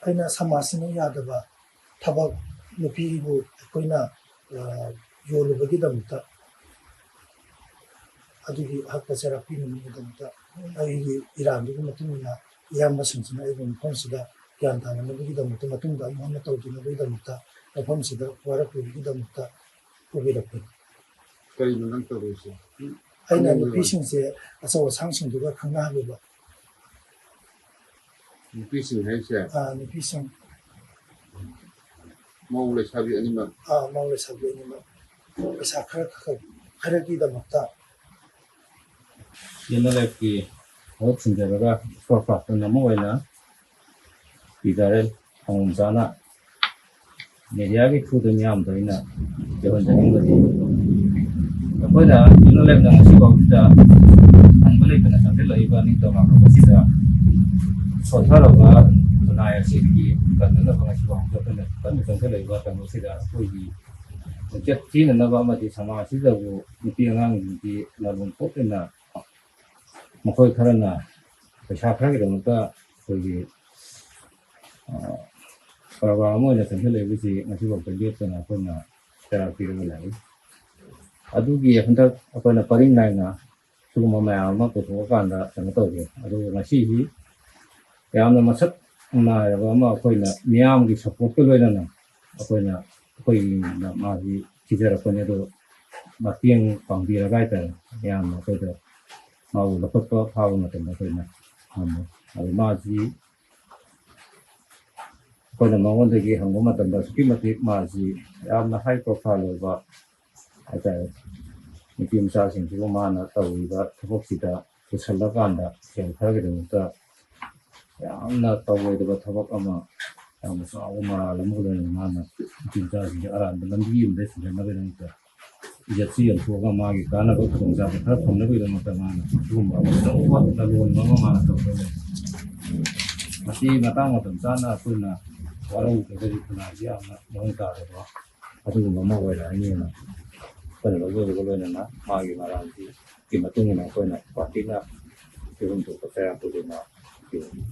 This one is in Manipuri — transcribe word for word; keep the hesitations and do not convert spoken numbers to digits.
ꯑꯩꯅ ꯁꯃꯥꯖꯁꯤꯅ ꯌꯥꯗꯕ ꯊꯕꯛ, ꯅꯨꯄꯤꯕꯨ ꯑꯩꯈꯣꯏꯅ, ꯑ, ꯌꯣꯜꯂꯨꯕꯒꯤꯗꯃꯛꯇ, ꯑꯗꯨꯒꯤ ꯍꯛꯇ ꯆꯩꯔꯥꯛ ꯄꯤꯅꯕꯒꯤꯗꯃꯛꯇ ꯑꯩꯒꯤ ꯏꯔꯥꯟꯗꯨꯒꯤ ꯃꯇꯨꯡ ꯏꯟꯅ ꯏꯌꯥꯝꯕꯁꯤꯡꯁꯤꯅ ꯑꯩꯕꯨ ꯃꯐꯝꯁꯤꯗ ꯒ꯭ꯌꯥꯟ ꯇꯥꯅꯅꯕꯒꯤꯗꯃꯛꯇ, ꯃꯇꯨꯡꯗ ꯑꯃꯨꯛ ꯍꯟꯅ ꯇꯧꯗꯅꯕꯒꯤꯗꯃꯛꯇ ꯃꯐꯝꯁꯤꯗ ꯋꯥꯔꯛꯄꯤꯕꯒꯤꯗꯃꯛꯇ ꯄꯨꯕꯤꯔꯛꯄꯅꯤ꯫ ꯀꯔꯤꯅꯣ ꯅꯪ ꯇꯧꯔꯤꯁꯦ? ꯑꯩꯅ ꯈꯪꯅꯤꯡꯕ ꯅꯨꯄꯤꯁꯤꯡꯁꯦ ꯑꯆꯧ ꯑꯁꯥꯡꯁꯤꯡꯗꯨꯒ ꯈꯪꯅꯍꯜꯂꯨꯕ꯫ ꯅꯨꯄꯤꯁꯤꯡ ꯍꯥꯏꯁꯦ? ꯑꯥ, ꯅꯨꯄꯤꯁꯤꯡ꯫ ꯃꯧ ꯂꯩꯁꯥꯕꯤ ꯑꯅꯤꯃꯛ? ꯑꯥ, ꯃꯧ ꯂꯩꯁꯥꯕꯤ ꯑꯅꯤꯃꯛ꯫ ꯄꯩꯁꯥ ꯈꯔ, ꯈꯔ, ꯈꯔꯒꯤꯗꯃꯛꯇ꯫ ꯌꯦꯟꯅ ꯂꯥꯏꯐꯀꯤ ꯊꯕꯛ ꯁꯤꯟꯖꯔꯒ ꯏꯁꯄꯣꯔꯠ ꯄꯥꯔꯁꯟ ꯑꯃ ꯑꯣꯏꯅ ꯄꯤ ꯗꯥꯔꯦꯟ ꯈꯣꯡꯉꯣꯝꯆꯥꯅ ꯃꯦꯗꯤꯌꯥꯒꯤ ꯊ꯭ꯔꯨꯗ ꯃꯤꯌꯥꯝꯗ ꯑꯩꯅ ꯌꯧꯍꯟꯖꯅꯤꯡꯕꯗꯤ, ꯑꯩꯈꯣꯏꯅ ꯌꯦꯟꯅ ꯂꯥꯏꯐꯅ ꯉꯁꯤꯐꯥꯎꯁꯤꯗ ꯍꯟꯕ ꯂꯩꯇꯅ ꯆꯪꯁꯤꯜꯂꯛꯏꯕ ꯅꯤꯡꯊꯧ ꯉꯥꯛꯂꯣꯛ ꯑꯁꯤꯗ ꯁꯣꯠꯊꯔꯕ ꯈꯨꯟꯅꯥꯏ ꯑꯁꯤꯒꯤ ꯀꯟꯅꯅꯕ ꯉꯁꯤꯐꯥꯎꯁꯤꯗ ꯑꯩꯈꯣꯏꯅ ꯀꯟꯅ ꯆꯪꯁꯤꯜꯂꯛꯏꯕ ꯀꯩꯅꯣꯁꯤꯗ ꯑꯩꯈꯣꯏꯒꯤ ꯈꯣꯡꯆꯠ ꯊꯤꯅꯅꯕ ꯑꯃꯗꯤ ꯁꯃꯥꯖꯁꯤꯗꯕꯨ ꯅꯨꯄꯤ ꯑꯉꯥꯡꯁꯤꯡꯁꯤ ꯂꯥꯂꯣꯟ ꯊꯣꯛꯇꯅ ꯃꯈꯣꯏ ꯈꯔꯅ ꯄꯩꯁꯥ ꯈꯔꯒꯤꯗꯃꯛꯇ ꯑꯩꯈꯣꯏꯒꯤ, ꯑ, ꯀꯔꯕꯥꯔ ꯑꯃ ꯑꯣꯏꯅ ꯆꯪꯁꯤꯜꯂꯛꯏꯕꯁꯤ ꯉꯁꯤꯐꯥꯎꯗ ꯂꯦꯞꯇꯅ ꯑꯩꯈꯣꯏꯅ ꯆꯩꯔꯥꯛ ꯄꯤꯔꯒ ꯂꯥꯛꯏ꯫ ꯑꯗꯨꯒꯤ ꯍꯟꯗꯛ ꯑꯩꯈꯣꯏꯅ ꯄꯔꯤꯡ ꯅꯥꯏꯅ ꯁꯤꯒꯨꯝꯕ ꯃꯌꯥꯝ ꯑꯃ ꯄꯨꯊꯣꯛꯑꯀꯥꯟꯗ ꯀꯩꯅꯣ ꯇꯧꯒꯦ꯫ ꯑꯗꯨꯒ ꯉꯁꯤꯗꯤ ꯌꯥꯝꯅ ꯃꯁꯛ ꯅꯥꯏꯔꯕ ꯑꯃ ꯑꯩꯈꯣꯏꯅ ꯃꯤꯌꯥꯝꯒꯤ ꯁꯞꯄꯣꯔꯠꯀ ꯂꯣꯏꯅꯅ ꯑꯩꯈꯣꯏꯅ, ꯑꯩꯈꯣꯏꯅ ꯃꯥꯁꯤ ꯊꯤꯖꯔꯛꯄꯅꯤ꯫ ꯑꯗꯣ ꯃꯇꯦꯡ ꯄꯥꯡꯕꯤꯔꯒ ꯍꯥꯏꯇꯥꯔꯦ, ꯌꯥꯝꯅ ꯑꯩꯈꯣꯏꯗ ꯃꯥꯕꯨ ꯂꯧꯈꯠꯄ ꯐꯥꯕ ꯃꯇꯝꯗ ꯑꯩꯈꯣꯏꯅ ꯉꯝꯃꯦ꯫ ꯑꯗꯣ ꯃꯥꯁꯤ ꯑꯩꯈꯣꯏꯅ ꯃꯉꯣꯟꯗꯒꯤ ꯍꯪꯕ ꯃꯇꯝꯗ ꯑꯁꯨꯛꯀꯤ ꯃꯇꯤꯛ ꯃꯥꯁꯤ ꯌꯥꯝꯅ ꯍꯥꯏ ꯄ꯭ꯔꯣꯐꯥꯏꯜ ꯑꯣꯏꯕ ꯍꯥꯏꯇꯥꯔꯦ, ꯅꯨꯄꯤ ꯃꯆꯥꯁꯤꯡꯁꯤꯕꯨ ꯃꯥꯅ ꯇꯧꯔꯤꯕ ꯊꯕꯛꯁꯤꯗ ꯄꯨꯁꯜꯂꯀꯥꯟꯗ ꯁꯦꯜ ꯈꯔꯒꯤꯗꯃꯛꯇ ꯌꯥꯝꯅ ꯇꯧꯔꯣꯏꯗꯕ ꯊꯕꯛ ꯑꯃ, ꯌꯥꯝꯅ ꯆꯥꯎꯕ ꯃꯔꯥꯜ ꯑꯃꯒ ꯂꯣꯏꯅꯅ ꯃꯥꯅ ꯅꯨꯄꯤ ꯃꯆꯥꯁꯤꯡꯁꯦ ꯑꯔꯥꯟꯕ ꯂꯝꯕꯤ ꯑꯃꯗ ꯊꯤꯡꯖꯤꯟꯅꯕꯒꯤꯗꯃꯛꯇ ꯏꯖꯠꯁꯤ ꯌꯣꯟꯊꯣꯛꯑꯒ ꯃꯥꯒꯤ ꯀꯥꯟꯅꯕ ꯈꯨꯗꯣꯡꯆꯥꯕ ꯈꯔ ꯐꯪꯅꯕꯒꯤꯗꯃꯛꯇ ꯃꯥꯅ ꯑꯗꯨꯒꯨꯝꯕ ꯑꯆꯧꯕ ꯂꯂꯣꯟꯕ ꯑꯃ ꯃꯥꯅ ꯇꯧꯔꯒ ꯂꯩ꯫ ꯃꯁꯤ ꯃꯇꯥꯡ ꯃꯇꯝ ꯆꯥꯅ ꯑꯩꯈꯣꯏꯅ ꯋꯥꯔꯧꯗ꯭ꯔꯒꯗꯤ ꯈꯨꯟꯅꯥꯏꯁꯤ ꯌꯥꯝꯅ ꯃꯑꯣꯡ ꯇꯥꯗꯕ ꯑꯗꯨꯒꯨꯝꯕ ꯑꯃ ꯑꯣꯏꯔꯛꯑꯅꯤꯅ ꯑꯩꯈꯣꯏꯅ ꯂꯧꯖꯕꯒ ꯂꯣꯏꯅꯅ ꯃꯥꯒꯤ ꯃꯔꯥꯜꯁꯤꯒꯤ ꯃꯇꯨꯡ ꯏꯟꯅ ꯑꯩꯈꯣꯏꯅ ꯄꯥꯔꯇꯤꯅ ꯄꯤꯐꯝ ꯊꯣꯛꯄ ꯆꯩꯔꯥꯛ ꯄꯨꯗꯨꯅ ꯄꯤꯕꯅꯤ꯫